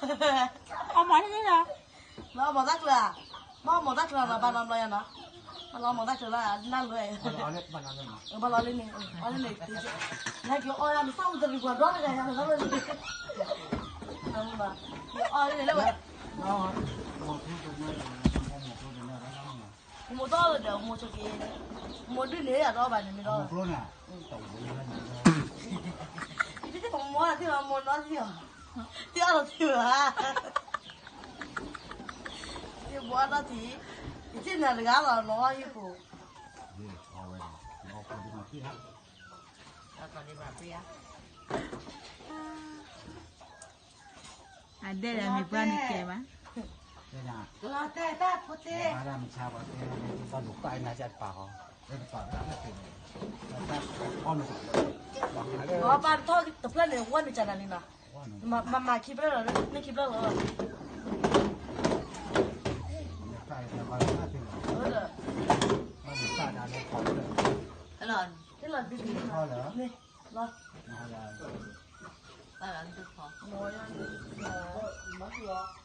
အီၣ်မ့ၤန့ၣ်လီၤ, လီၤမ့ၤတၢ်ချၢ, ဘၣ်မ့ၤတၢ်ချၢနီၤ ဘၣ်နီတဘျီယၤနီၤ, လီၤမ့ၤတၢ်ချၢလၢနၢ်လိၤ, ဘၣ်လီၤလံန့ၣ်, အီၣ်လံန့ၣ်, နက့ၤအီၣ်ယၤ နသၣ်မတရံးပှၤဒီတဂၤယၤ နသၣ်မတရံး, ယအီၣ်လံန့ၣ်လၢဝဲ မိၢ်ဒီးမိၢ်ဆိက့, မိၢ်ဒုးန့ၣ်ယၤတအီၣ်ဘၣ်န့ၣ်မ့ၢ်ဒီး, မိၢ်သ့ၣ်အီၣ်သ့ၣ်အီၣ် မိၢ်နီၢ်သ့ၣ်အီၣ်, သ့ၣ်အီၣ်လီၤသ့ၣ်ဘၣ်, ယဘှီဒီးထံၣ်, ယထံၣ်နၤတဂၤလီၤနီၤယဖိ, အဒဲၣ်ဒီးမ့ၢ်ပှၢ်န့ၣ်ကဲဘၣ်, လီၤတဲတၢ်ဖိသ့ၣ်, ဘၣ်တၢ်မ့ၢ်ဆါဘၣ်တဲ, ဘၣ်လူၤပာ်နၤကပာ်ဃီ, ပာ်တၢ်ဖျၢၣ်န့ၣ်, ပာ်တၢ်တဖျၢၣ်န့ၣ် ဝဲန့ၣ်ကနၤလံနီၤ, မၤမၤခံဖျၢၣ်လီၤ, မ့ၢ်ခံဖျၢၣ်လီၤ, ဘၣ်တၢ်တဖျၢၣ်လီၤ, ဟဲလီၤ, ဟဲလီၤ, မၤလီၤ,